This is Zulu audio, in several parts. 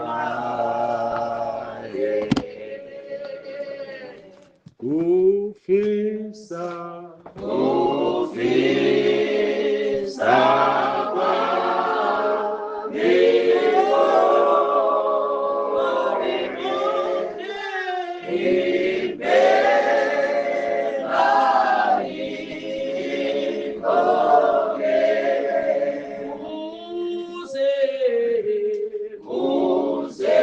Naye. Kufisa Kufisa kwami impela yikho-ke Kuze kuze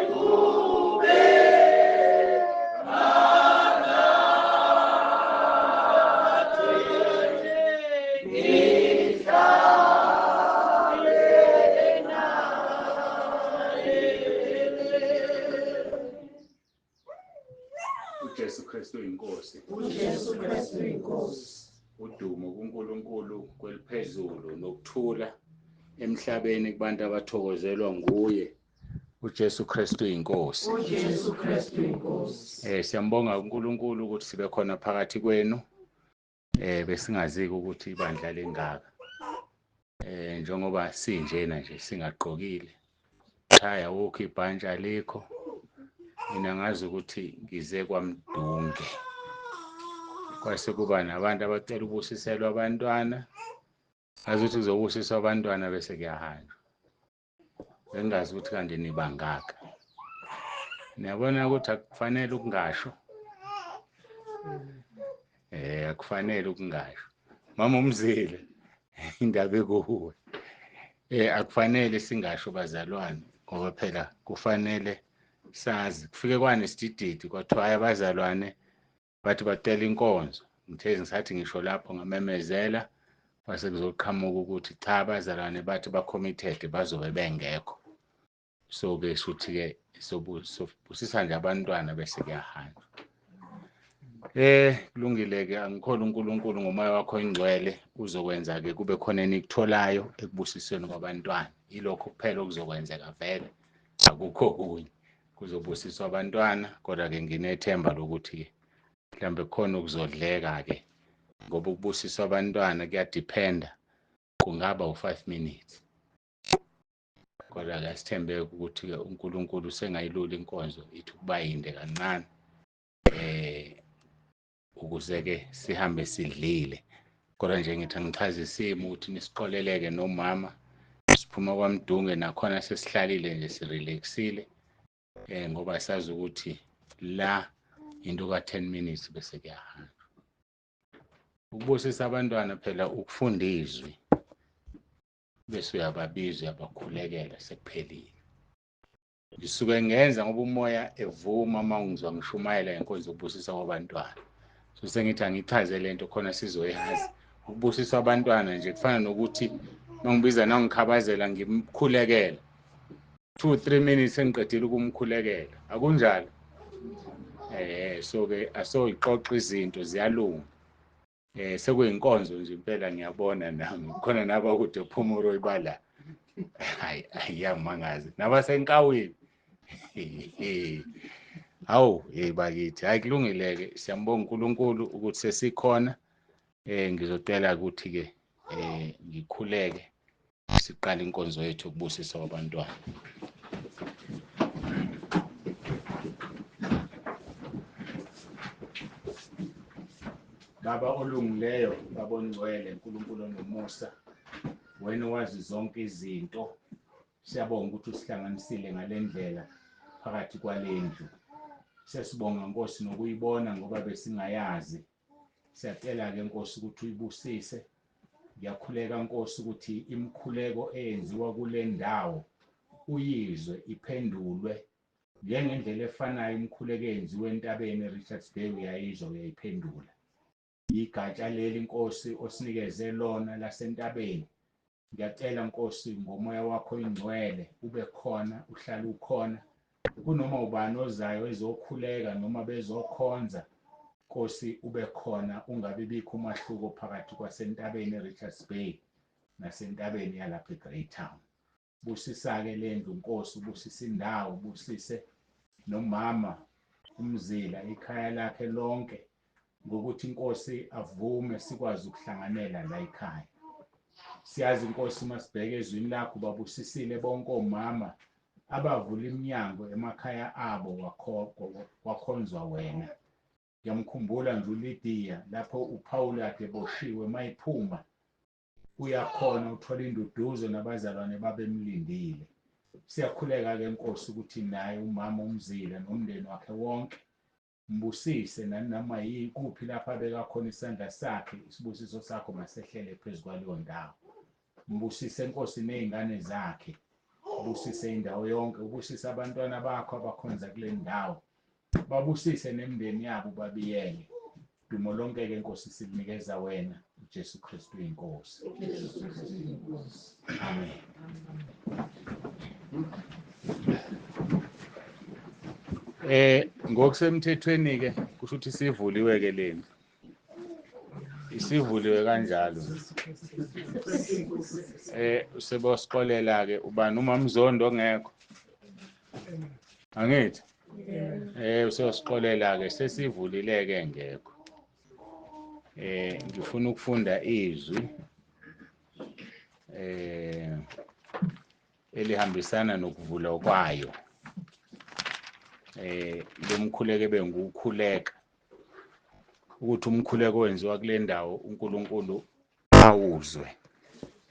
kube phakade ngihlale naye. uJesu Kristu inkosi. uJesu Kristu inkosi. Udumo kuNkulunkulu kweliphezulu nokuthula emhlabeni kubantu abathokozelwa nguye uJesu Kristu inkosi. uJesu Kristu inkosi. Siyambonga uNkulunkulu ukuthi sibe khona phakathi kwenu. Besingaziki ukuthi ibandla lingaka. Njengoba sinjena nje singagqokile. Thaya wokho ibhantshi alikho. Mina ngazi ukuthi ngize kwaMdunge. Kwase kuba nabantu abacela ubusiselwa abantwana. Ngazi ukuthi kuzobusiswa abantwana bese kuyahanjwa. Bengazi ukuthi kanti nibangaka. Niyabona ukuthi akufanele ukungasho. Akufanele ukungasho. Mama umzile indaba ekuwe. Akufanele singasho bazalwane ngoba phela kufanele sazi. Kufike kwanesidididi kwathiwa hayi abazalwane bathi bacela inkonzo. Ngithe ngisathi ngisho lapho ngamemezela kwase kuzoqhamuka ukuthi cha abazalwane bathi ba-committed bazobe bengekho. So ke shuthi ke sobusisa nje abantwana bese kuyahanjwa. Kulungile ke angikholwa uNkulunkulu ngomoya wakho oyingcwele uzokwenza ke kube khona enikutholayo ekubusisweni kwabantwana. Ilokho kuphela okuzokwenzeka vele, akukho okunye. Kuzobusiswa abantwana kodwa ke nginethemba lokuthi ke mhlambe khona okuzodleka ke ngoba ukubusiswa abantwana kuyadependa, kungaba u5 minutes. Kodwa ke asithembe ukuthi ke uNkulunkulu usengayilula inkonzo ithi ukuba yinde kancane ukuze ke sihambe sidlile. Kodwa nje ngithi angichaze isimo ukuthi nisixoleleke nomama, siphuma kwaMdunge nakhona sesihlalile nje sirelaxile ngoba sazi ukuthi la into ka 10 minutes bese kuyahanjwa. Ukubusisa abantwana phela ukufunda izwi bese uyababiza uyabakhulekela sekuphelile. Ngisuke ngenza ngoba umoya evuma uma ngizwa ngishumayela ngenkonzo yokubusisa kwabantwana. So sengithi angichaze lento khona sizoyazi. Ukubusiswa abantwana nje kufana nokuthi mangibiza nangikhabazela ngimkhulekela 2-3 minutes engiqedile ukumkhulekela, akunjalo? So ke asoyixoxa izinto ziyalunga. Sekuyinkonzo nje impela ngiyabona nami khona nabakude Phumulo ibala. Hayi ayiyamangazi nabasenkawini. Hawu hey bakithi, hayi kulungile ke, siyambonga uNkulunkulu ukuthi sesikhona. Ngizocela ukuthi ke ngikhuleke siqale inkonzo yethu yokubusisa kwabantwana. Baba olungileyo, Baba ongcwele, uNkulunkulu onomusa, wena owazi zonke izinto, siyabonga ukuthi usihlanganisile ngalendlela phakathi kwalendlu. Sesibonga Nkosi nokuyibona ngoba besingayazi. Siyacela ke Nkosi ukuthi uyibusise. Ngiyakhuleka Nkosi ukuthi imikhuleko eyenziwa kule ndawo uyizwe iphendulwe njengendlela efanayo imikhuleko eyenziwe entabeni eRichards Bay, uyayizwa uyayiphendula. Igatsha leli Nkosi osinikeze lona lasentabeni, ngiyacela Nkosi ngomoya wakho oyingcwele ube khona, uhlale ukhona kunoma ubani ozayo ezokhuleka noma bezokhonza. Nkosi ube khona, ungabi bikho umahluko phakathi kwasentabeni eRichards Bay nasentabeni yalapha eGreytown. Busisa-ke le ndlu Nkosi, ubusise indawo, ubusise nomama umzila, ikhaya lakhe lonke, ngokuthi Nkosi avume sikwazi ukuhlanganela la ekhaya. Siyazi Nkosi masibheke ezwini lakho babusisile bonke omama abavula iminyango emakhaya abo wakhonzwa wena. Ngiyamkhumbula nje uLidiya lapho uPaul kade boshiwe mayiphuma uyakhona uthola induduzo nabazalwane babemlindile. Siyakhuleka ke Nkosi ukuthi naye umama uMzila nomndeni wakhe wonke mbusise nanoma yikuphi lapha abeka khona isandla sakhe, isibusiso sakho masehlele phezu kwaleyo ndawo. Mbusise Nkosi nezingane zakhe, ubusise indawo yonke, ubusise abantwana bakho abakhonza kule ndawo, babusise nemindeni yabo babiyele. Dumo lonke ke Nkosi sikunikeza wena, uJesu Kristu inkosi. Amen. Ngokusemthethweni ke kusho ukuthi sivuliwe ke lendlu. Isivuliwe kanjalo. Usebosixolela ke ubani uMamzondo ongekho. Angithi? Usosixolela ke sesivulile ke ngekho. Ngifuna ukufunda izwi elihambisana nokuvula kwayo. Lomkhuleko bengukhuleka ukuthi umkhuleko wenziwa kule ndawo uNkulunkulu awuzwe.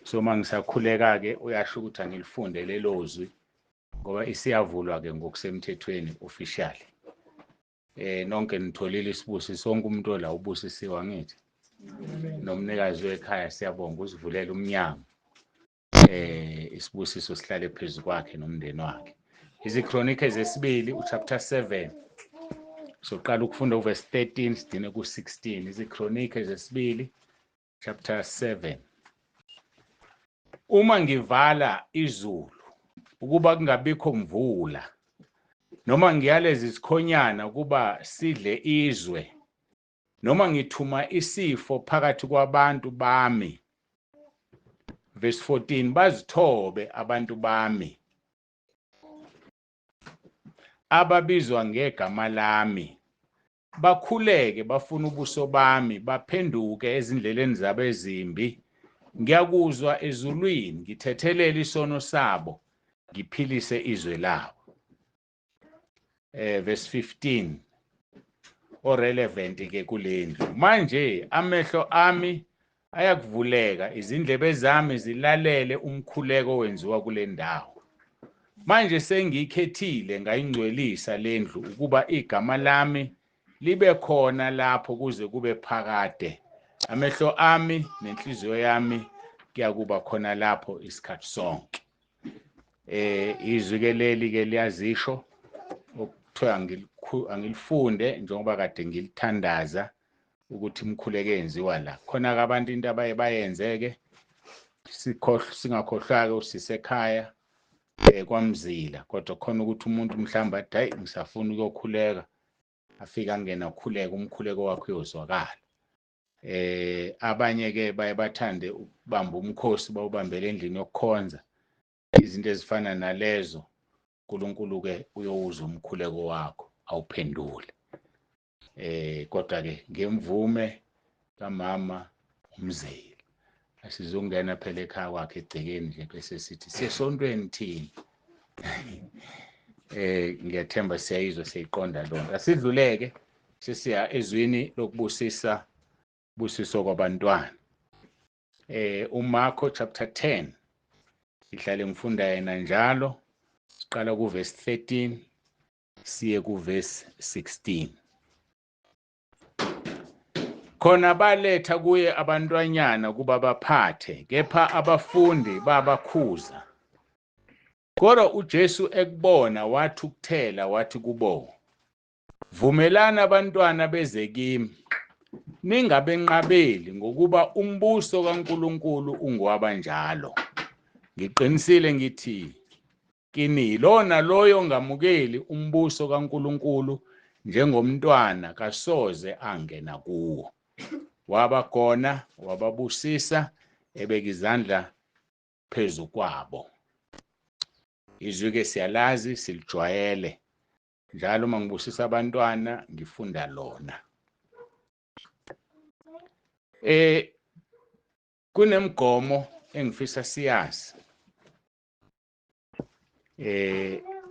So mangisakhuleka ke uyasho ukuthi angilifunde lelo zwi ngoba isiyavulwa ke ngokusemthethweni officially. Nonke nitholile isibusiso, sonke umuntu la ubusisiwe angithi. Nomnikazi wekhaya siyabonga usivulela umnyango. Isibusiso sihlale phezulu kwakhe nomndeni wakhe. IziKronike zesibili uchapter 7. Soqala ukufunda uverse 13 sidine ku16. IziKronike zesibili chapter 7. Uma ngivala izulu ukuba kungabikho mvula, noma ngiyaleza isikhonyana ukuba sidle izwe, noma ngithuma isifo phakathi kwabantu bami. Verse 14, bazithobe abantu bami ababizwa ngegama lami, bakhuleke bafuna ubuso bami, baphenduke ezindleleni zabo ezimbi. Ngiyakuzwa ezulwini, ngithethelele isono sabo, ngiphilise izwe labo. Verse 15 orelevant ke kulendlu. Manje amehlo ami ayakuvuleka, izindlebe zami zilalele umkhuleko wenziwa kule ndawo. Manje sengiyikhethile ngayingcwelisa lendlu ukuba igama lami libe khona lapho kuze kube phakade. Amehlo ami nenhliziyo yami kuyakuba khona lapho isikhathi sonke. Izwi ke leli ke liyazisho okuthiwa angilifunde njengoba kade ngilithandaza ukuthi imkhuleko yenziwa la. Khona ke abantu into abaye bayenzeke singakhohlwa ke sisekhaya kwaMzila, kodwa khona ukuthi umuntu mhlawumbe athi hayi ngisafuna ukuyokhuleka, afika angena ukhuleka, umkhuleko wakhe uyozwakala. Abanye ke baye bathande ukubamba umkhosi bawubambele endlini yokukhonza, izinto ezifana nalezo. uNkulunkulu ke uyowuzwa umkhuleko wakho awuphendule. Kodwa ke ngemvume kamama uMzila asizongena phela ekhaya kwakhe egcekeni nje bese sithi siyesontweni thina. Ngiyathemba siyayizwa siyayiqonda lonto. Asidluleke sesiya ezwini lokubusisa busiso kwabantwana. uMarko chapter 10 ngihlale ngifunda yena njalo. Siqala ku verse 13 siye ku verse 16. Khona baletha kuye abantwanyana kuba baphathe, kepha abafundi babakhuza. Kodwa uJesu ekubona wathukuthela wathi kubo, vumelani abantwana beze kimi, ningabenqabeli, ngokuba umbuso kaNkulunkulu ungowabanjalo. Ngiqinisile ngithi kini, lona loyo ongamukeli umbuso kaNkulunkulu njengomntwana kasoze angena kuwo. Wabagona wababusisa, ebeka izandla phezu kwabo. Izwi ke siyalazi, silijwayele. Njalo uma ngibusisa abantwana ngifunda lona. Kunemigomo engifisa siyazi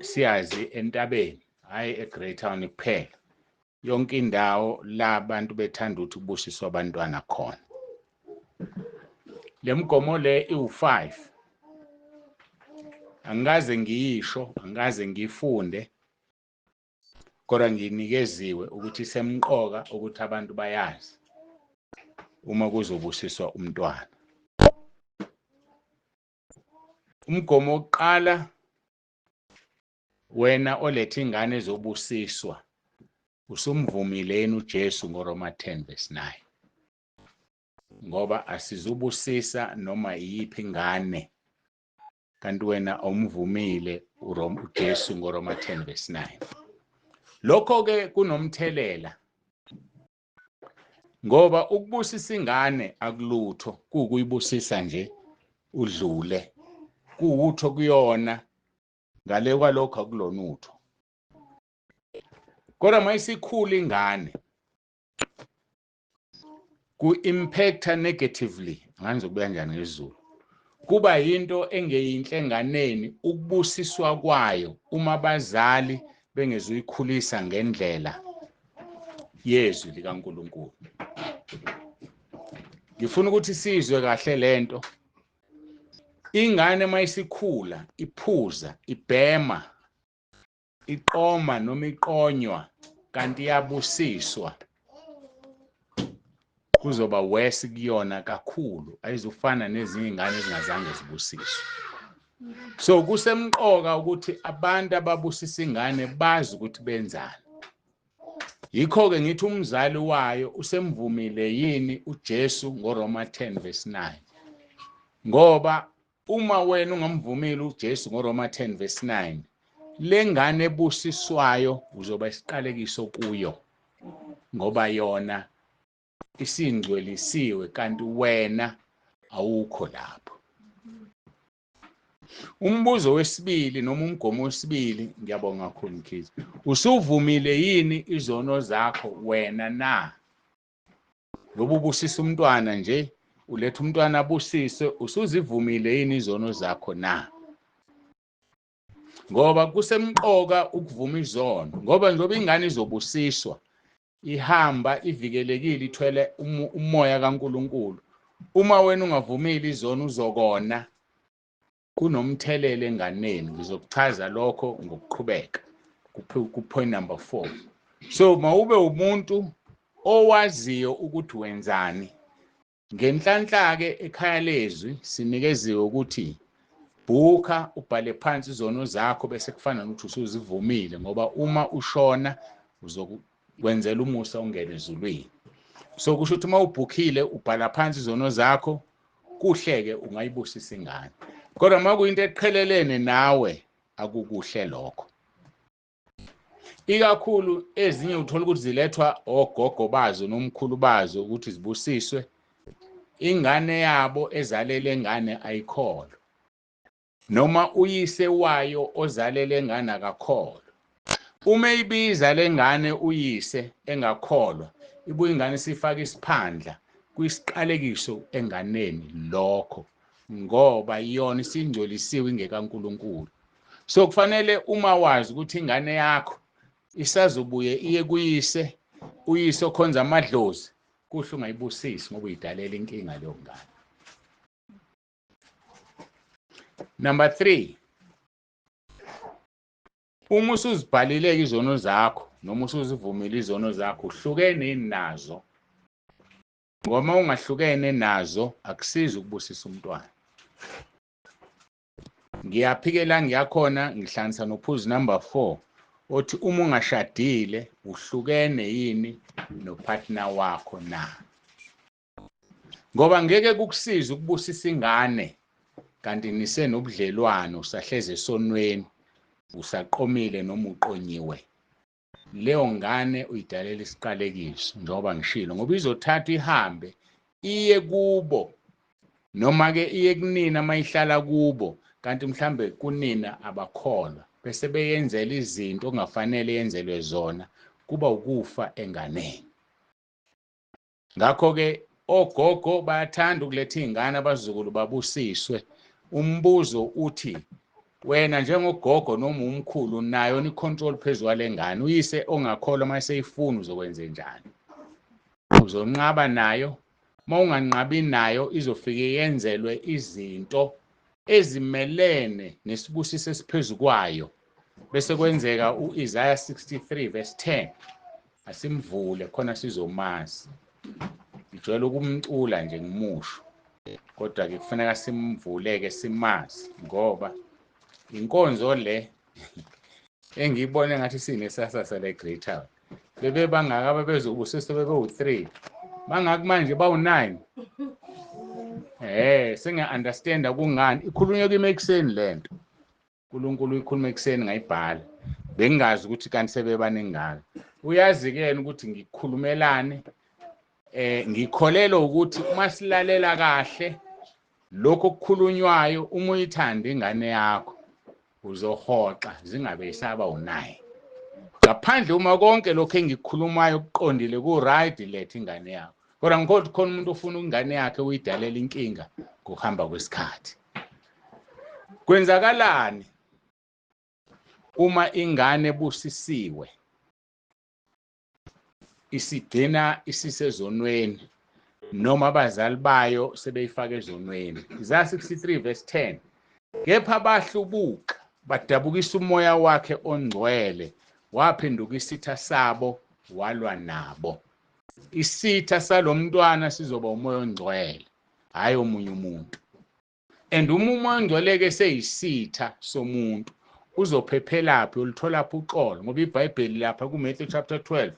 siyazi entabeni, hayi eGreytown kuphela, yonke indawo la abantu bethanda ukuthi kubusiswe abantwana khona. Le mgomo le iwu-5, angikaze ngiyisho, angikaze ngiyifunde, kodwa nginikeziwe ukuthi isemqoka ukuthi abantu bayazi uma kuzobusiswa umntwana. Umgomo wokuqala, wena olethe ingane ezobusiswa, usumvumile yini uJesu ngoRoma 10 verse 9? Ngoba asizubusisa noma iyiphi ingane kanti wena awumvumile uJesu ngoRoma 10 verse 9. Lokho ke kunomthelela, ngoba ukubusisa ingane akulutho, kukuyibusisa nje udlule, kuwutho kuyona, ngale kwalokho akulona utho. Kodwa mayisikhula ingane ku-impacta negatively, angizokubuya kanjani ngesiZulu, kuba yinto engeyinhle enganeni ukubusiswa kwayo uma abazali bengezuyikhulisa ngendlela yezwi likaNkulunkulu. Ngifuna ukuthi sizwe kahle lento. Ingane mayisikhula iphuza, ibhema, iqoma noma iqonywa kanti iyabusiswa, kuzoba worse kuyona kakhulu, ayizufana nezinye ingane ezingazange zibusiswe. So kusemqoka ukuthi abantu ababusisa ingane bazi ukuthi benzani. Yikho-ke ngithi umzali wayo usemvumile yini uJesu ngoRoma 10 verse 9. Ngoba uma wena ungamvumile uJesu ngoRoma 10 verse 9, le ngane ebusiswayo uzoba isiqalekiso kuyo, ngoba yona isingcwelisiwe kanti wena awukho lapho. Umbuzo wesibili noma umgomo wesibili, ngiyabonga kakhulu Mkhize, usuvumile yini izono zakho wena na? Ngoba ubusisa umntwana nje, uletha umntwana abusiswe, usuzivumile yini izono zakho na? Ngoba kusemqoka ukuvuma izono, ngoba njengoba ingane izobusiswa ihamba ivikelekile, ithwele umoya kaNkulunkulu. Uma wena ungavumile izono uzokona, kunomthelela enganeni. Ngizokuchaza lokho ngokuqhubeka ku point number 4. So mawube umuntu owaziyo ukuthi wenzani. Ngenhlanhla ke ekhaya lezwi sinikeziwe ukuthi bhuka ubhale phansi izono zakho bese kufana nokuthi usuzivumile, ngoba uma ushona uzokwenzela umusa ungene ezulwini. So kusho ukuthi uma ubhukhile ubhala phansi izono zakho, kuhle-ke ungayibusisa ingane. Kodwa uma kuyinto eqhelelene nawe akukuhle lokho. Ikakhulu ezinye uthola ukuthi zilethwa ogogo bazo nomkhulu bazo ukuthi zibusiswe, ingane yabo ezalele ingane ayikholwa, noma uyise wayo ozalele ingane akakholwa. Uma ibiza lengane uyise engakholwa, ibuye ingane sifaka isiphandla kwisiqalekiso enganeni lokho, ngoba yona isingcolisiwe ingekaNkulunkulu. So kufanele uma wazi ukuthi ingane yakho isazobuye iye kuyise, uyise okhonza amadlozi, kuhle ungayibusisi ngoba uyidalela inkinga leyo ngane. Number 3, uma usuzibhalile izono zakho noma usuzivumile izono zakho, uhlukene nazo. Ngoba ungahlukene nazo akusizi ukubusisa umntwana. Ngiyaphikela ngiyakhona ngihlanganisa nophuzu number 4 othi uma ungashadile uhlukene yini nopartner wakho na? Ngoba ngeke kukusize ukubusisa ingane kanti nisenobudlelwano, usahleze esonweni, usaqomile noma uqonyiwe. Leyo ngane uyidalela isiqalekiso, njengoba ngishilo, ngoba izothathwa ihambe iye kubo noma ke iye kunina mayihlala kubo, kanti mhlambe kunina abakholwa, bese beyenzela izinto okungafanele yenzelwe zona, kuba ukufa enganeni. Ngakho ke Ogogo bayathanda ukuletha izingane abazukulu babusiswe. Umbuzo uthi wena njengogogo noma umkhulu nayo ni control phezulu kwalengane, uyise ongakholwa mayeseyifuna uzokwenza njani? Uzonqaba nayo? Mawunganqabi nayo izofike yenzelwe izinto ezimelene nesibusiso esiphezulu kwayo. Bese kwenzeka uIsaiah 63 verse 10. Asimvule khona sizomazi. Ngijwayele ukumcula nje ngimusho, kodwa ke kufanele simvuleke simazi, ngoba inkonzo le engiyibone ngathi sinesasasa le Great Town. Bebe bangaka babezobusisa bebe u3, bangaki manje bawu9. Sengiya understand kungani ikhulunywe kimi ekuseni lento. uNkulunkulu uyikhuluma ekuseni ngayibhala. Bengingazi ukuthi kanti sebebaningaka. Uyazi ke yena ukuthi ngikhulumelane, ngikholelwa ukuthi uma silalela kahle lokho okukhulunywayo, uma uyithanda ingane yakho uzohoxa zingabe isaba u9. Ngaphandle uma konke lokho engikukhulumayo kuqondile ku right, letha ingane yakho. Kodwa ngikho khona umuntu ofuna ingane yakhe uyidalela inkinga ngokuhamba kwesikhathi. Kwenzakalani uma ingane ebusisiwe isigcina isisezonweni noma abazali bayo sebeyifaka ezonweni? Isaiah 63 verse 10, kepha bahlubuka badabukisa umoya wakhe ongcwele, waphenduka isitha sabo walwa nabo. Isitha salomntwana sizoba umoya ongcwele, hayi omunye umuntu. And uma umoya ongcwele ke seyisitha somuntu, uzophephelaphi, ulitholaphi uxolo? Ngoba iBhayibheli lapha kuMatthew chapter 12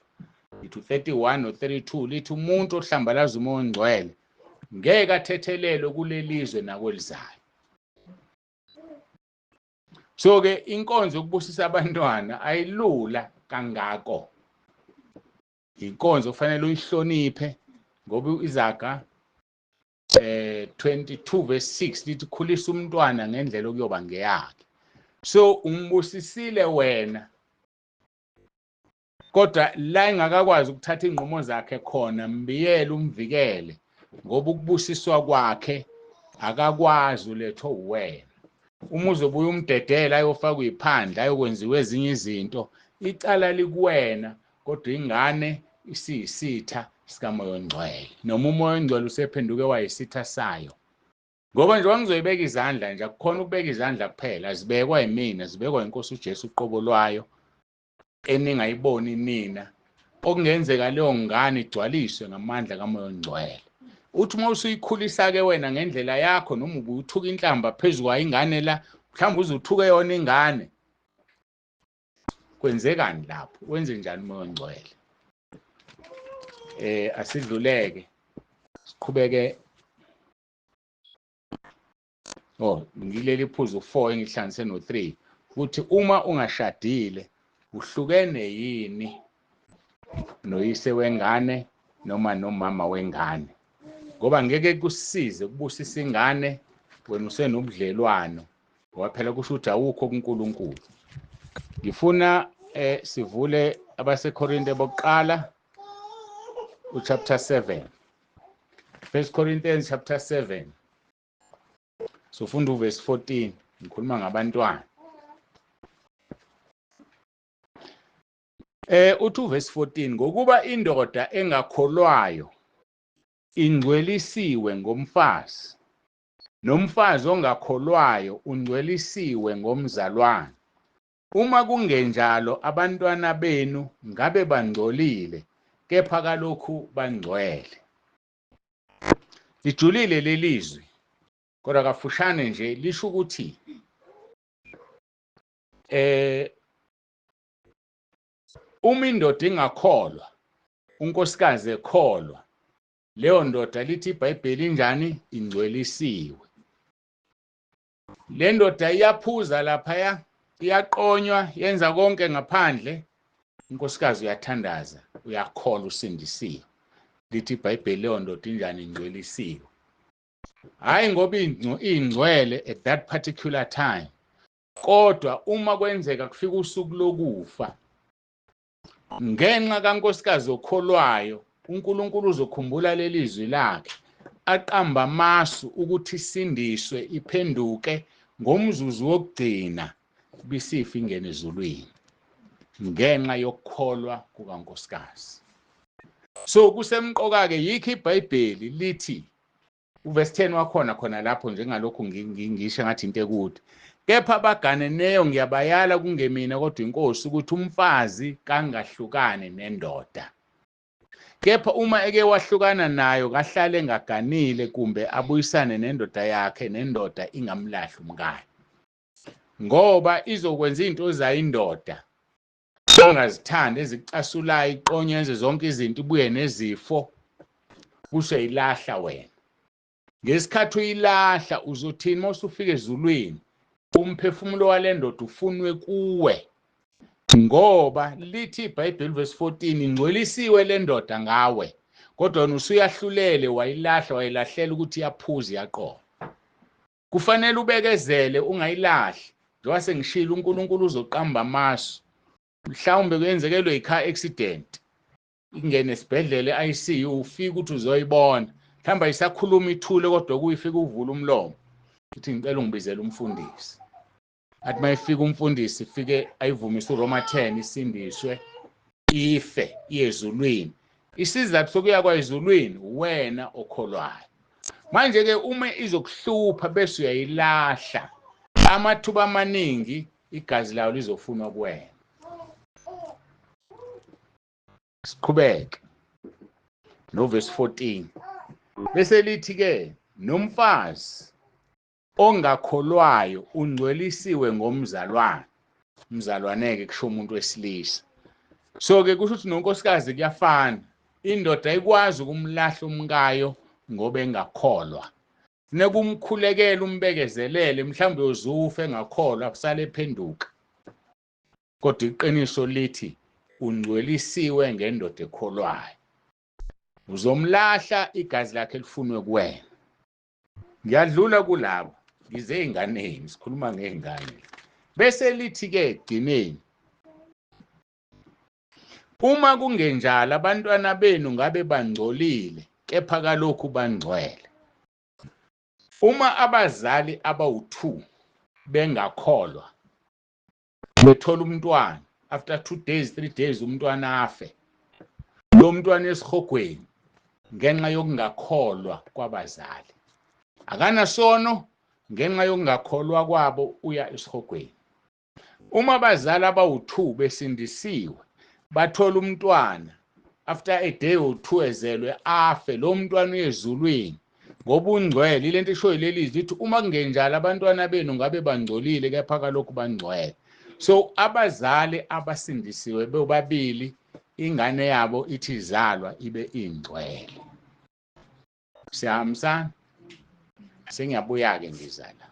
ithi 31 no 32 lithi umuntu ohlambalaza umoya ongcwele ngeke athethelelwe kulelizwe nakwelizayo. So ke inkonzo yokubusisa abantwana ayilula kangako. Inkonzo kufanele uyihloniphe, ngoba iZaga 22 verse 6 lithi khulisa umntwana ngendlela okuyoba ngeyakhe. So umbusisile wena, kodwa la engakakwazi ukuthatha inqumo zakhe khona, mbiyele umvikele, ngoba ukubusiswa kwakhe akakwazi uletho uwena. Uma uzobuya umdedela ayofakwa iphandla ayokwenziwa ezinye izinto, icala likuwena, kodwa ingane isiyisitha sikamoya ongcwele, noma umoya ongcwele usephenduke wayisitha sayo. Ngoba nje wangizoyibeka izandla nje, akukhona ukubeka izandla kuphela, azibekwa yimina, zibekwa inkosi uJesu uqobo lwayo eningayiboni nina. Okungenzeka leyo ngane igcwaliswe ngamandla kamoya ongcwele. Uthi uma usuyikhulisa ke wena ngendlela yakho, noma ubuthuka inhlamba phezulu kwayo ingane la, mhlawumbe uzuthuke yona ingane, kwenzekani lapho? Wenze njani umoya ongcwele? Asidluleke siqhubeke. Ngileli phuzu 4 engihlanganise no 3, ukuthi uma ungashadile uhlukene yini noyise wengane noma nomama wengane, ngoba ngeke kusize ukubusisa ingane wena usenobudlelwano, ngoba phela kusho ukuthi awukho kuNkulunkulu. Ngifuna sivule abaseKorinte bokuqala uchapter 7, 1 Corinthians chapter 7, sofunda uverse 14. Ngikhuluma ngabantwana. Uthi uverse 14, ngokuba indoda engakholwayo ingcwelisiwe ngomfazi, nomfazi ongakholwayo ungcwelisiwe ngomzalwane. Uma kungenjalo abantwana benu ngabe bangcolile, kepha kalokhu bangcwele. Lijulile lelizwi, kodwa kafushane nje lisho ukuthi uma indoda ingakholwa, unkosikazi ekholwa, leyo ndoda lithi iBhayibheli injani? Ingcwelisiwe. Le ndoda iyaphuza laphaya, iyaqonywa, yenza konke ngaphandle, unkosikazi uyathandaza, uyakholwa, usindisiwe. Lithi iBhayibheli leyo ndoda injani? Ingcwelisiwe. Hayi ngoba ingcwele at that particular time, kodwa uma kwenzeka kufika usuku lokufa, ngenxa kankosikazi okholwayo uNkulunkulu uzokhumbula leli zwi lakhe, aqamba amasu ukuthi isindiswe iphenduke ngomzuzu wokugcina bisifa ingene ezulwini ngenxa yokukholwa kukankosikazi. So kusemqoka ke, yikho iBhayibheli lithi uverse 10 wakhona khona lapho, njengalokhu ngisho ngathi into ekude, kepha abaganeneyo ngiyabayala kungemina kodwa inkosi, ukuthi umfazi kangahlukani nendoda, kepha uma eke wahlukana nayo kahlale engaganile kumbe abuyisane nendoda yakhe, nendoda ingamlahli umkayo, ngoba izokwenza into zayo indoda ongazithandi ezicasulayo, iqonye yenze zonke izinto, ibuye nezifo, kusho ilahla wena. Ngesikhathi uyilahla uzothini uma usufika ezulwini? Umphefumulo walendoda ufunwe kuwe, ngoba lithi iBhayibheli verse 14, ingcwelisiwe le ndoda ngawe, kodwa wena usuyahlulele wayilahla, wayilahlela ukuthi iyaphuza iyaqola. Kufanele ubekezele ungayilahli. Njengoba sengishilo, uNkulunkulu uzoqamba amasu, mhlawumbe kuyenzekelwe i-car accident, ingene esibhedlela e-ICU, ufike ukuthi uzoyibona, mhlawumbe ayisakhuluma ithule, kodwa kuyifika uvula umlomo uthi ngicela ungibizele umfundisi. Athi mayifika umfundisi, fike ayivumise uRoma 10, isindiswe, ife iye ezulwini. Isizathu sokuya kwezulwini wena okholwayo. Manje ke uma izokuhlupha bese uyayilahla, amathuba amaningi igazi lawo lizofunwa kuwena. Siqhubeke no verse 14, bese lithi ke nomfazi ongakholwayo ungcwelisiwe ngomzalwane. Umzalwane ke kusho umuntu wesilisa. So ke kusho ukuthi nonkosikazi kuyafana, indoda ayikwazi ukumlahla umkayo ngoba engakholwa. Funeka umkhulekele, umbekezelele, mhlawumbe uyozufa engakholwa kusale ephenduka, kodwa iqiniso lithi ungcwelisiwe ngendoda ekholwayo. Uzomlahla igazi lakhe lifunwe kuwena. Ngiyadlula kulabo, ngize ey'nganeni, sikhuluma ngey'ngane. Bese lithi ke ekugcineni, uma kungenjalo abantwana benu ngabe bangcolile, kepha kalokhu bangcwele. Uma abazali abawu-2 bengakholwa, bethola umntwana, after 2 days 3 days umntwana afe, lo mntwana esihogweni ngenxa yokungakholwa kwabazali. Akanasono, ngenxa yokungakholwa kwabo uya esihogweni. Uma abazali abawu-2 besindisiwe, bathola umntwana after a day or 2 ezelwe afe, lo mntwana uyezulwini ngoba ungcwele. Ilento eshoyo leli zwi lithi uma kungenjalo abantwana benu ngabe bangcolile, kepha kalokhu bangcwele. So abazali abasindisiwe bobabili, ingane yabo ithi izalwa ibe ingcwele. Siyahambisana? Sengiyabuya ke ngizala.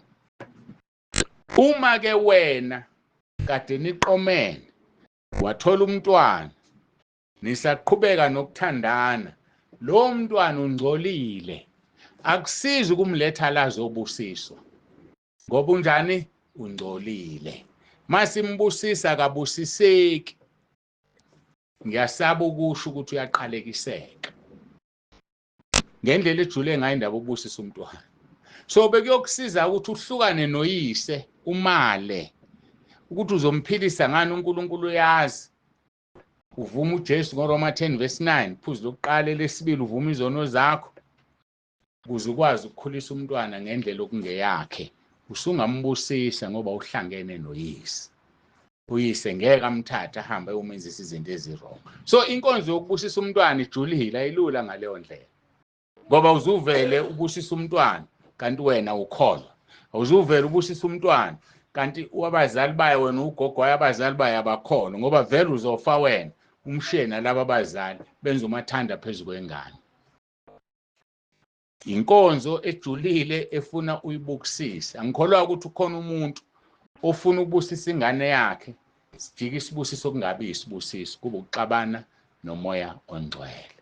Uma ke wena kade niqomene wathola umntwana, nisaqhubeka nokuthandana, lo mntwana ungcolile, akusizi ukumletha la azobusiswa, ngoba unjani? Ungcolile. Masimbusisa akabusiseki. Ngiyasaba ukusho ukuthi uyaqalekiseka ngendlela ejule ngayo indaba ukubusisa umntwana. So bekuyokusiza ukuthi uhlukane noyise, umale ukuthi uzomphilisa ngani, uNkulunkulu uyazi. Uvuma uJesu ngoRoma 10 verse 9, phuzu lokuqala, elesibili uvuma izono zakho ukuze ukwazi ukukhulisa umntwana ngendlela okungeyakhe. Usungambusisa ngoba uhlangene noyise. Uyise ngeke amthathe ahambe ayomenzisa izinto ezi-wrong. So inkonzo yokubusisa umntwana ijulile, ayilula ngaleyo ndlela, ngoba uzuvele ubusisa umntwana kanti wena ukholwa, awuzuvele ubusisa umntwana kanti abazali bayo wena ugogo wayo abazali bayo abakholwa, ngoba vele uzofa wena umshiye nalaba abazali benza umathanda phezu kwengane. Inkonzo ejulile efuna uyibukisise. Angikholwa ukuthi ukhona umuntu ofuna ukubusisa ingane yakhe sijike isibusiso kungabi isibusiso, kube ukuxabana nomoya ongcwele.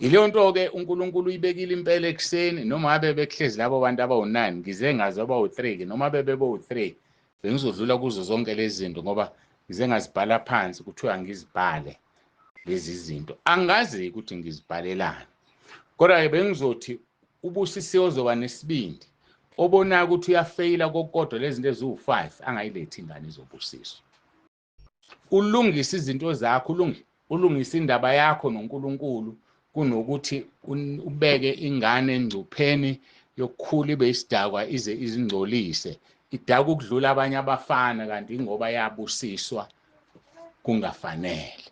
Ileyo nto ke uNkulunkulu uyibekile impela ekuseni, noma ngabe bekuhlezi labo bantu abawu-9, ngize ngazi abawu-3 ke, noma bebe bowu-3 bengizodlula kuzo zonke lezi zinto, ngoba ngize ngazibhala phansi, kuthiwa ngizibhale. Lezi zinto angazi ukuthi ngizibhalelani, kodwa-ke bengizothi uBusisiwe ozoba nesibindi obona ukuthi uyafeyila kokodwa lezi zinto eziwu-5 angayilethi ingane izobusiswa. Ulungise izinto zakho, ulungise indaba yakho noNkulunkulu, kunokuthi ubeke ingane engcupheni yokukhula ibe isidakwa ize izingcolise, idaka ukudlula abanye abafana, kanti ingoba yabusiswa kungafanele.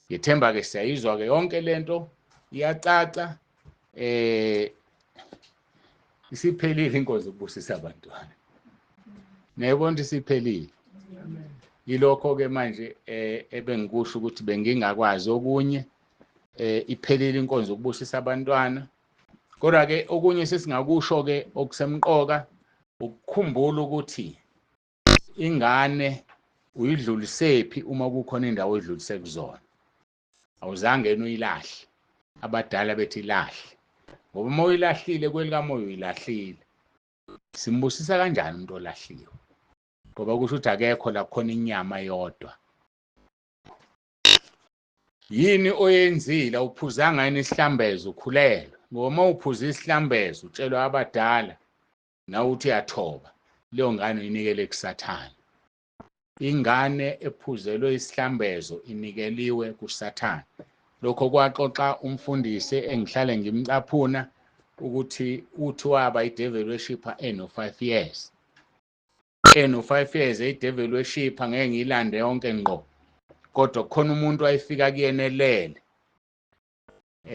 Ngithemba-ke siyayizwa-ke yonke lento, iyacaca. Isiphelile inkonzo ukubusisa abantwana. Niyayibona ukuthi isiphelile. Yilokho-ke manje ebengikusho ukuthi bengingakwazi okunye. Iphelile inkonzo ukubusisa abantwana. Kodwa-ke okunye sesingakusho-ke okusemqoka, ukukhumbula ukuthi ingane uyidlulisephi uma kukhona indawo oyidlulise kuzona. Awuzange uyilahle. Abadala bethi lahle, ngoba uma uyilahlile kwelikamoya uyilahlile. Simbusisa kanjani umuntu olahliwe? Ngoba kusho ukuthi akekho la khona inyama yodwa. Yini oyenzile? Awuphuzanga yini isihlambezo ukhulelwe? Ngoba uma uphuza isihlambezo utshelwa abadala nawe uthi uyathoba, leyo ngane uyinikele kuSathane. Ingane ephuzelwe isihlambezo inikeliwe kuSathane. Lokho kwaxoxa umfundisi engihlale ngimcaphuna ukuthi uthi waba i-devil worshipper eno-5 years. Eno-5 years i-devil worshipper, ngeke ngiyilande yonke ngqo, kodwa khona umuntu ayefika kuyena elele.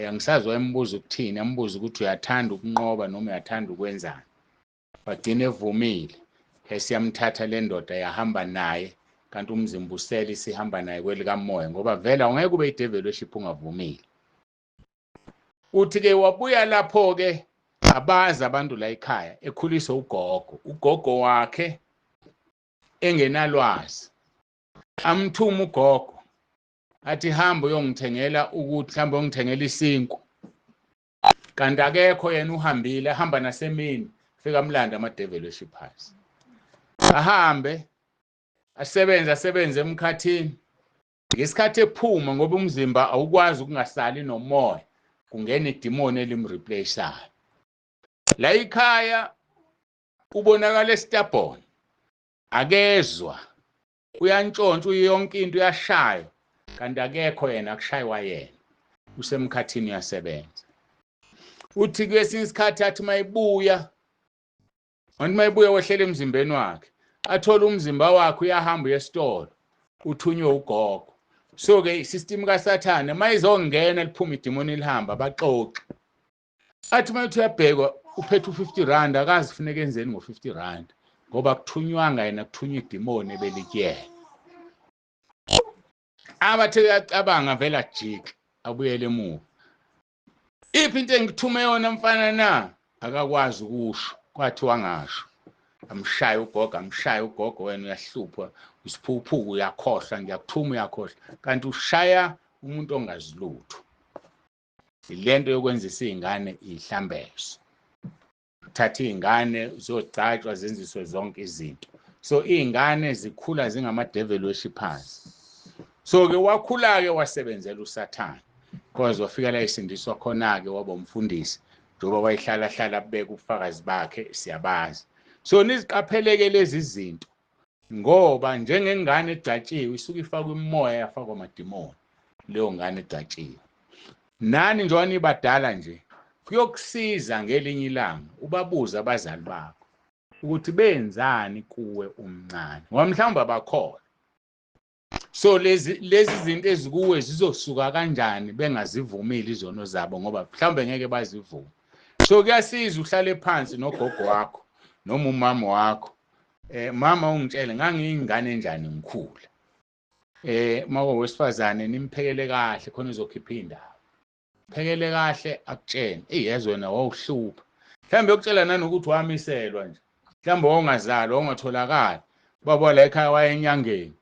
Angisazi wayembuza ukuthini, ambuza ukuthi uyathanda ukunqoba noma uyathanda ukwenzani. Bagcina evumile, esiyamthatha le ndoda yahamba naye, kanti umzimba usele isihamba naye kwelikamoya, ngoba vele awungeke ube i-devil worship ungavumile. Uthi-ke wabuya lapho-ke abazi abantu la ekhaya, ekhuliswa ugogo, ugogo wakhe engenalwazi. Amthuma ugogo athi hamba uyongithengela ukuthi mhlawumbe uyongithengela isinkwa, kanti akekho yena, uhambile ahamba nasemini, fika amlanda ama-devil worshippers, ahambe asebenze asebenze emkhathini. Ngesikhathi ephuma, ngoba umzimba awukwazi ukungasali nomoya, kungena idimoni elimreplaceayo. La ekhaya ubonakala estubborn, akezwa, uyantshontsha, uyonke into uyashaya, kanti akekho yena, akushaywa yena, usemkhathini uyasebenza. Uthi kwesinye isikhathi athi mayibuya, anti mayibuya wehlela emzimbeni wakhe, athole umzimba wakhe uyahamba uya esitolo, uthunywe ugogo. So-ke isystem kaSathane mayizongena liphuma idimoni lihamba, baxoxe. Athi mayethi uyabhekwa uphethe u-50 rand, akazi kufuneka enzeni ngo-50 rand, ngoba kuthunywanga yena, kuthunywa idimoni ebelikyena. Abathe uyacabanga vele ajike abuyele emuva. Iphi into engithume yona mfana na? Akakwazi ukusho, kwathi wangasho. Amshaya ugogo, amshaya ugogo, wena uyahlupha, usiphuphuku, uyakhohlwa, ngiyakuthuma uyakhohlwa, kanti ushaya umuntu ongazi lutho. Ilento yokwenzisa iy'ngane iy'hlambezo, thatha iy'ngane ziyogcatshwa zenziswe zonke izinto. So iy'ngane zikhula zingama-devil worshippers. So-ke wakhula-ke wasebenzela uSathane, because wafika la esindiswa khona-ke waba umfundisi, njengoba wayehlala hlala abeka ubufakazi bakhe, siyabazi. So niziqapheleke lezi zinto, ngoba njengengane egcatshiwe isuke ifakwe imimoya, yafakwa amadimoni leyo ngane egcatshiwe. Nani njengoba nibadala nje, kuyokusiza ngelinye ilanga ubabuze abazali bakho ukuthi benzani kuwe umncane, ngoba mhlawumbe abakholwa. So lezi zinto ezikuwe zizosuka kanjani bengazivumile izono zabo, ngoba mhlawumbe ngeke bazivume. So kuyasiza uhlale phansi nogogo wakho noma umama wakho. Mama ungitshele ngangiyingane enjani ngikhula. Uma kuwesifazane nimphekele kahle khona uzokhipha indaba. Phekele kahle akutshene. Eyezwe wena wawuhlupha. Mhlawumbe yokutshela nanokuthi wamiselwa nje. Mhlawumbe wawungazalwa, wawungatholakali. Baba la ekhaya wayenyangeni.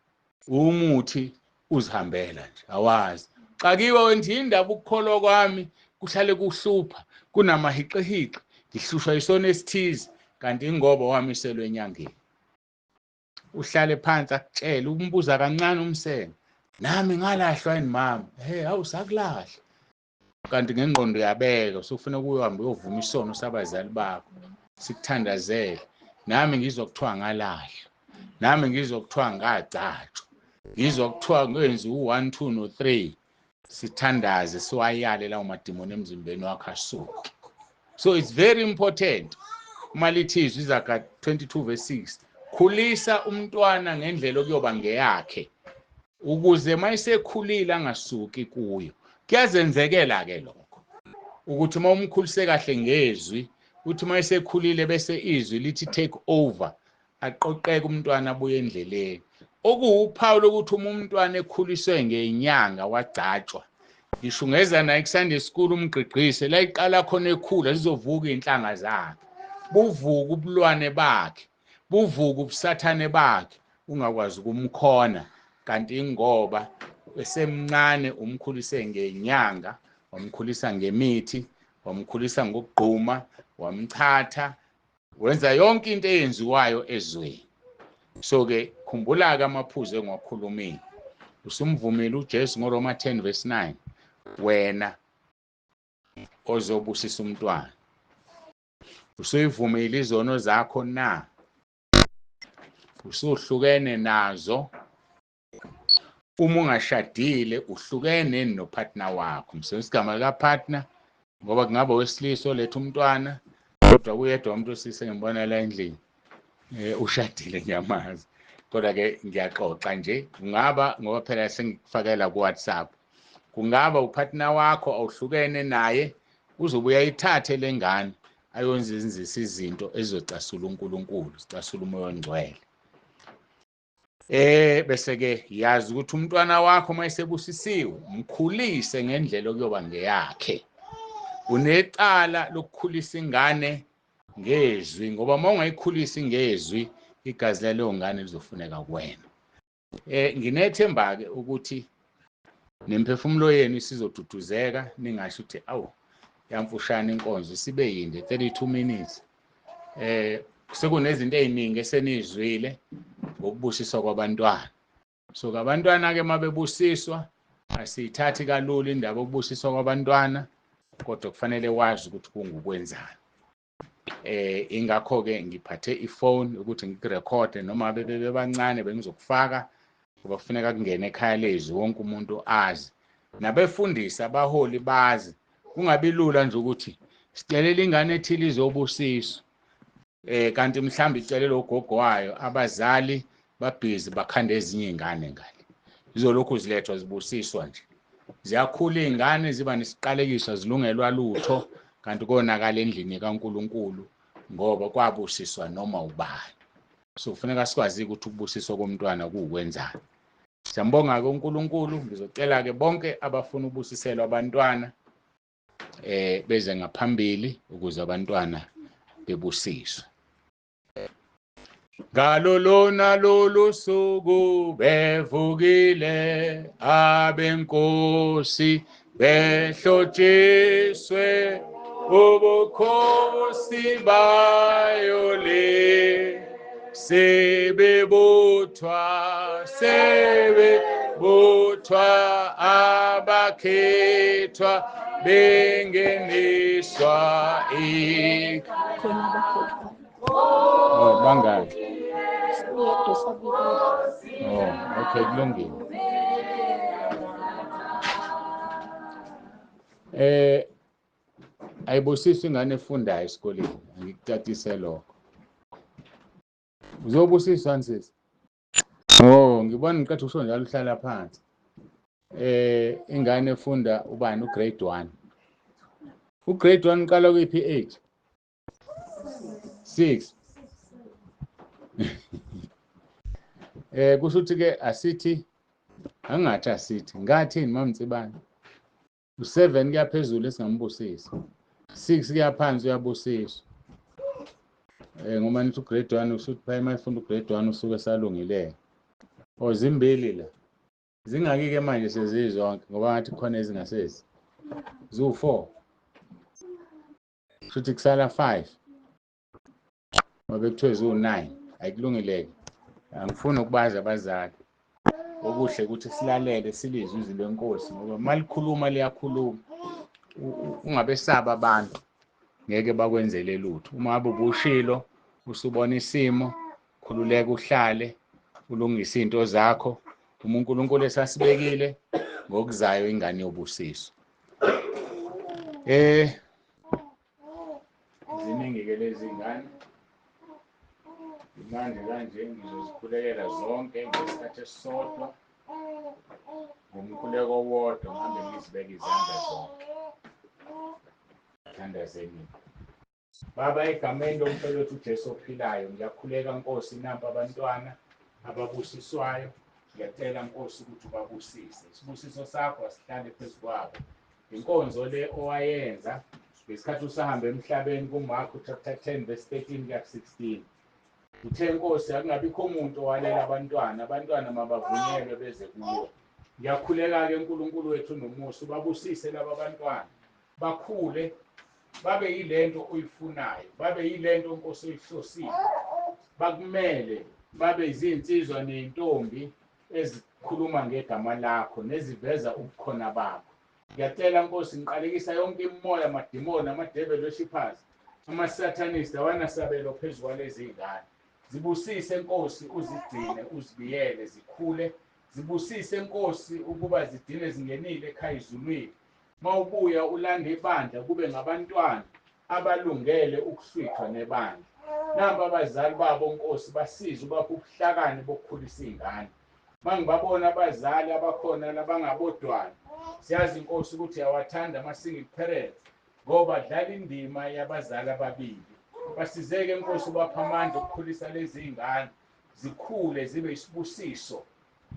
Umuthi uzihambela nje, awazi. Xakiwe wena indaba ukukholwa kwami kuhlale kuhlupha, kunamahiqihiqi, ngihlushwa isono esithize, kanti ingoba wamiselwe enyangeni. Uhlale phansi akutshele, umbuza kancane umsenge. Nami ngalahlwa yini mama? Hey, awu sakulahla. Kanti ngengqondo uyabeka usufuna ukuyohamba uyovuma isono sabazali bakho. Sikuthandazele. Nami ngizwa kuthiwa ngalahlwa. Nami ngizwa kuthiwa ngagcatshwa. Ngizwa kuthiwa ngenza u1 2 no 3. Sithandaze siwayale lawo madimoni emzimbeni wakho asuke. So it's very important. Uma lithi izwi Izaga 22 verse 6, khulisa umntwana ngendlela okuyoba ngeyakhe ukuze mayisekhulile angasuki kuyo. Kuyazenzekela ke lokho ukuthi uma umkhulise kahle ngezwi, uthi mayisekhulile bese izwi lithi take over, aqoqeke umntwana abuye endleleni. Okuwuphawu lokuthi uma umntwana ekhuliswe ngenyanga wagcatshwa, ngisho ungeza naye ku-Sunday school umgqigqise, la iqala khona ekhula zizovuka iy'nhlanga zakhe, buvuka ubulwane bakhe, buvuka ubusathane bakhe, ungakwazi ukumkhona. Kanti ingoba esemncane umkhulise ngenyanga, wamkhulisa ngemithi, wamkhulisa ngokugquma, wamchatha, wenza yonke into eyenziwayo ezweni. So ke khumbula-ke amaphuzu engiwakhulumile. Usumvumile uJesu ngoRoma 10 verse 9, wena ozobusisa umntwana. Usuyivumile izono zakho na? Usuhlukene nazo? Uma ungashadile uhlukene nopartner wakho. Ngisebenzisa igama lika partner ngoba kungaba wesilisa oletha umntwana, kodwa kuyedwa umuntu wesilisa engimbona la endlini ushadile, ngiyamazi. Kodwa ke ngiyaxoxa nje, kungaba ngoba phela sengikufakela ku WhatsApp, kungaba upartner wakho awuhlukene naye, uzobuya ayithathe lengane ayonzenzisa izinto ezizocasula uNkulunkulu, zicasula uMoya oNgcwele. Bese ke yazi ukuthi umntwana wakho mayesebusisiwe, mkhulise ngendlela okuyoba ngeyakhe. Unecala lokukhulisa ingane ngezwi, ngoba uma ungayikhulisi ngezwi, igazi laleyo ngane lizofuneka kuwena. Nginethemba ke ukuthi nemphefumulo yenu isizoduduzeka, ningasho ukuthi awu yamfushane inkonzo isibe yinde 32 minutes. Sekunezinto eziningi esenizwile ngokubusiswa kwabantwana. So abantwana ke mabebusiswa asiyithathi kalula indaba yokubusiswa kwabantwana, kodwa kufanele wazi ukuthi kungukwenzani. Ingakho ke ngiphathe ifone ukuthi ngikurekhode, noma bebebancane bengizokufaka, ngoba kufuneka kungene ekhaya lezwi wonke umuntu azi, nabefundisi abaholi bazi. Kungabi lula nje ukuthi sicelela ingane ethile izobusiswa, kanti mhlawumbe icelela ugogo wayo, abazali babhizi bakhanda ezinye ingane ngale, zizolokhu zilethwa zibusiswa nje. Ziyakhula iy'ngane ziba nesiqalekiso, zilungelwa lutho, kanti konakala endlini kaNkulunkulu ngoba kwabusiswa noma ubani. So kufuneka sikwazi ukuthi ukubusiswa komntwana kuwukwenzani. Siyambonga-ke uNkulunkulu. Ngizocela-ke bonke abafuna ukubusiselwa abantwana beze ngaphambili ukuze abantwana bebusiswe. Ngalo lona lolu suku bevukile abenkosi, behlotshiswe ubukhosi bayo le, sebebuthwa sebebuthwa abakhethwa bengeniswa. Khona abakhona. Oh, bangaki? Uyedwa osabikile. Oh, okay, kulungile. Ayibusiswa ingane efundayo esikoleni, angikucacise lokho. Uzobusiswa nsisi? Oh, ngibona ngiqeda ukusho njalo uhlala phansi. Ingane efunda ubani ugrade 1. Ugrade 1 uqala kuyiphi age? 6. Kusho ukuthi ke asithi, angathi asithi, ngathini mamtsibane? U7 kuya phezulu esingambusisa. 6 kuya phansi uyabusiswa. Ngoba nithi ugrade 1 usuthi phaya mayifunda ugrade 1 usuke salungile. Oh, zimbili la. Zingaki ke manje sezizonke ngoba ngathi khona ezingasezi. Zu4. Futhi kusala 5. Ngoba bekuthiwe zu9. Ayikulungileke. Angifuni ukubaza abazali. Okuhle ukuthi silalele silizwe izwi lenkosi, ngoba malikhuluma liyakhuluma. Ungabesaba abantu, ngeke bakwenzele lutho. Uma ngabe ubushilo usubona isimo, khululeka, uhlale ulungise into zakho. Uma uNkulunkulu esasibekile ngokuzayo ingane yobusiso. Ziningi ke lezi ngane manje kanje ngizozikhulekela zonke ngesikhathi esisodwa, ngomkhuleko owodwa, ngihambe ngizibeke izandla zonke. Thandazeni. Baba, egameni lomfelo wethu uJesu ophilayo, ngiyakhuleka Nkosi, nampa abantwana ababusiswayo. Ngiyacela Nkosi ukuthi ubabusise, isibusiso sakho asihlale phezu kwabo. Inkonzo le owayenza ngesikhathi usahamba emhlabeni kuMark chapter 10 verse 13 kuya 16, uthe Nkosi akungabikho umuntu owalela abantwana, abantwana mabavunyelwe beze kuwe. Ngiyakhuleka-ke uNkulunkulu wethu nomusa, ubabusise laba bantwana, bakhule babe yilento oyifunayo, babe yilento Nkosi oyihlosile, bakumele babe izinsizwa nezintombi ezikhuluma ngegama lakho neziveza ubukhona bakho. Ngiyacela Nkosi, ngiqalekisa yonke imimoya, amadimoni, ama-devil worshippers, ama-satanist awanasabelo phezu kwalezi ngane. Zibusise Nkosi, uzigcine, uzibiyele, zikhule. Zibusise Nkosi ukuba zigcine zingenile ekhaya ezulwini. Mawubuya ulande ibandla kube ngabantwana abalungele ukuhlwithwa nebandla. Namba abazali babo Nkosi, basize ubaphe ubuhlakani bokukhulisa iy'ngane. Mangibabona abazali abakhona labangabodwana, siyazi Nkosi ukuthi uyawathanda ama-single parents ngoba dlala indima yabazali ababili. Basizeke Nkosi, ubaphe amandla okukhulisa lezi iy'ngane, zikhule zibe isibusiso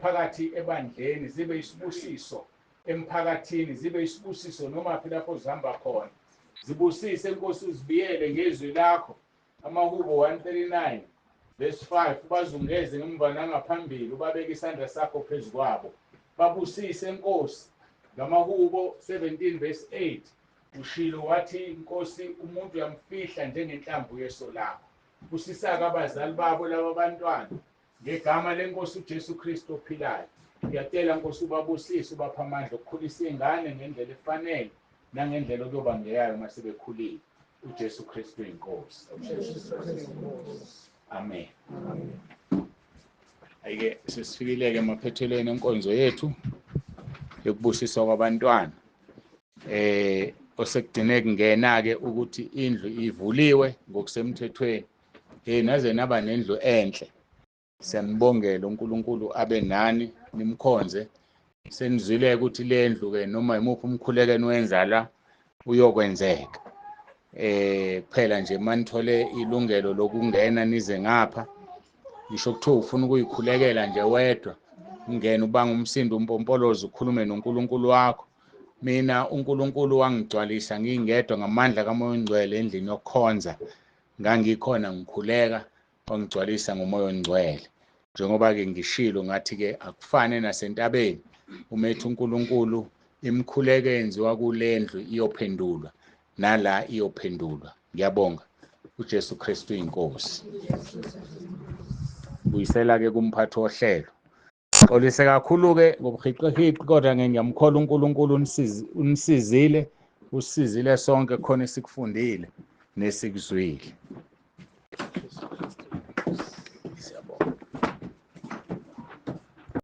phakathi ebandleni, zibe isibusiso emphakathini, zibe isibusiso noma phi lapho zihamba khona. Zibusise Nkosi, uzibiyele ngezwi lakho. Amahubo 139 verse 5, ubazungeze ngemva nangaphambili, ubabeke isandla sakho phezu kwabo. Babusise Nkosi. Ngamahubo 17 verse 8 ushilo wathi Nkosi, umuntu uyamfihla njengenhlamvu yeso lakho. Busisa-ke abazali babo laba bantwana ngegama lenkosi uJesu Kristu ophilayo. Ngiyacela Nkosi ubabusise, ubaphe amandla okukhulisa iy'ngane ngendlela efanele nangendlela okuyoba ngeyayo uma sebekhulile. uJesu Kristu inkosi. Amen. Ayike sesifikile-ke emaphethelweni enkonzo yethu yokubusiswa kwabantwana. Osekugcine kungena-ke ukuthi indlu ivuliwe ngokusemthethweni. Naze naba nendlu enhle. Siyanibongela, uNkulunkulu abe nani, nimkhonze. Senizwile ukuthi le ndlu ke noma imuphi umkhuleko eniwenza la uyokwenzeka. Kuphela nje manithole ilungelo lokungena nize ngapha, ngisho kuthiwa ufuna ukuyikhulekela nje wedwa, ungene ubanga umsindo, umpompolozo, ukhulume noNkulunkulu wakho. Mina uNkulunkulu wangigcwalisa ngingedwa ngamandla kaMoya oNgcwele endlini yokukhonza. Ngangikhona ngikhuleka, wangigcwalisa ngoMoya oNgcwele. Njengoba-ke ngishilo ngathi-ke akufane nasentabeni, uma ethi uNkulunkulu imikhuleko eyenziwa kule ndlu iyophendulwa, nala iyophendulwa. Ngiyabonga. uJesu Kristu inkosi. Buyisela-ke kumphathi wohlelo. Xolise kakhulu-ke ngobuhiqihiqi, kodwa ke ngiyamkholwa uNkulunkulu unisizile, usizile sonke khona esikufundile nesikuzwile.